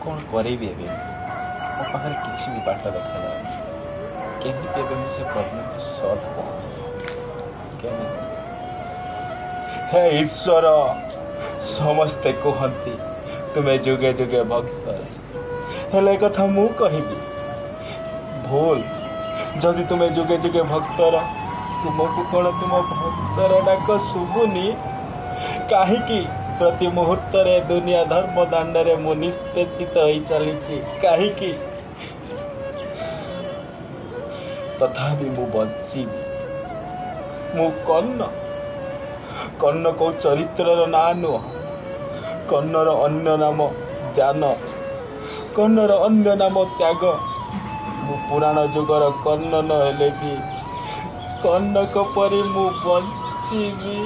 କ'ଣ କରିବି ଏବେ? ମୋ ପାଖରେ କିଛି ବି ବାଟ ଦେଖାଯାଉନି। କେମିତି ଏବେ ମୁଁ ସେ ପ୍ରୋବ୍ଲେମକୁ ସଲ୍ଭ କରିବି, କେମିତି? ହେ ଈଶ୍ୱର, ସମସ୍ତେ କୁହନ୍ତି ତୁମେ ଯୁଗେ ଯୁଗେ ଭକ୍ତ, ହେଲେ କଥା ମୁଁ କହିବି ଭୁଲ। ଯଦି ତୁମେ ଯୁଗେ ଯୁଗେ ଭକ୍ତର, ତୁମକୁ କ'ଣ ତୁମ ଭକ୍ତର ଡାକ ଶୁଭୁନି? କାହିଁକି ପ୍ରତି ମୁହୂର୍ତ୍ତରେ ଦୁନିଆ ଧର୍ମ ଦାଣ୍ଡରେ ମୁଁ ନିଷ୍ପେସିତ ହେଇ ଚାଲିଛି, କାହିଁକି? ତଥାପି ମୁଁ ବଞ୍ଚିବି। ମୁଁ କର୍ଣ୍ଣ। କର୍ଣ୍ଣ କୋଉ ଚରିତ୍ରର ନାଁ ନୁହଁ। କର୍ଣ୍ଣର ଅନ୍ୟ ନାମ ଜ୍ଞାନ, କର୍ଣ୍ଣର ଅନ୍ୟ ନାମ ତ୍ୟାଗ। ମୁଁ ପୁରାଣ ଯୁଗର କର୍ଣ୍ଣ ନ ହେଲେ ବି କର୍ଣ୍ଣଙ୍କ ପରି ମୁଁ ବଞ୍ଚିବି।